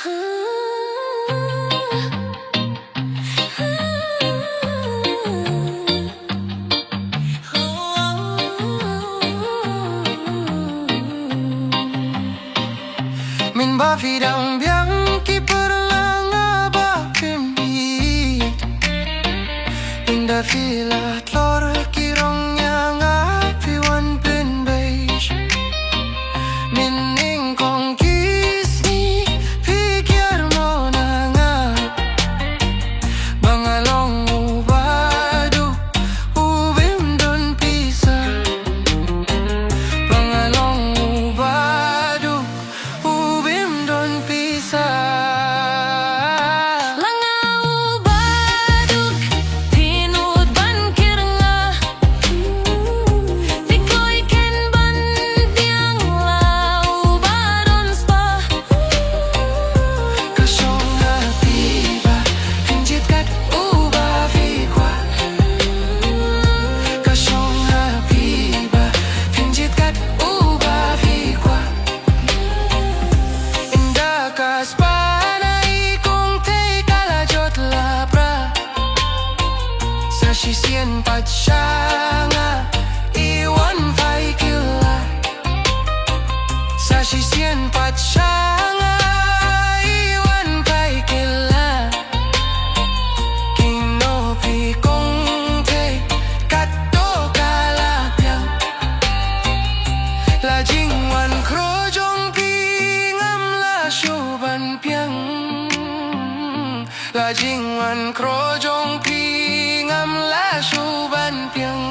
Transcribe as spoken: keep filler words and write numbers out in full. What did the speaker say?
Mynba phi dang biang ki pyrlanga ba phim ïeit, ynda phi la tlor ki rong ïa nga phi wan pynbeit. Mynnyngkong ki sngi phi kiar mo na nga, ba nga long u baduk u bym don pisa, ba nga long u baduk u bym don pisa. Langa u baduk phi nud ban kiar nga, phi kloi ken ban biang la u ba don spah. Ka shong ha phi ba phin jied kat uba phi kwah. Ka shong ha phi ba phin jied kat uba phi kwah. Ynda ka spah na i kong thei ka la jot la pra, sa shisien pat sha nga i wan phai kylla. Sa shisien pat sha nga i wan phai kylla. Kino phi kong thei katto ka la biang. La jingwan khro jong phi ngam la shu ban biang. La jingwan khro jong phi ngam la shu ban biang.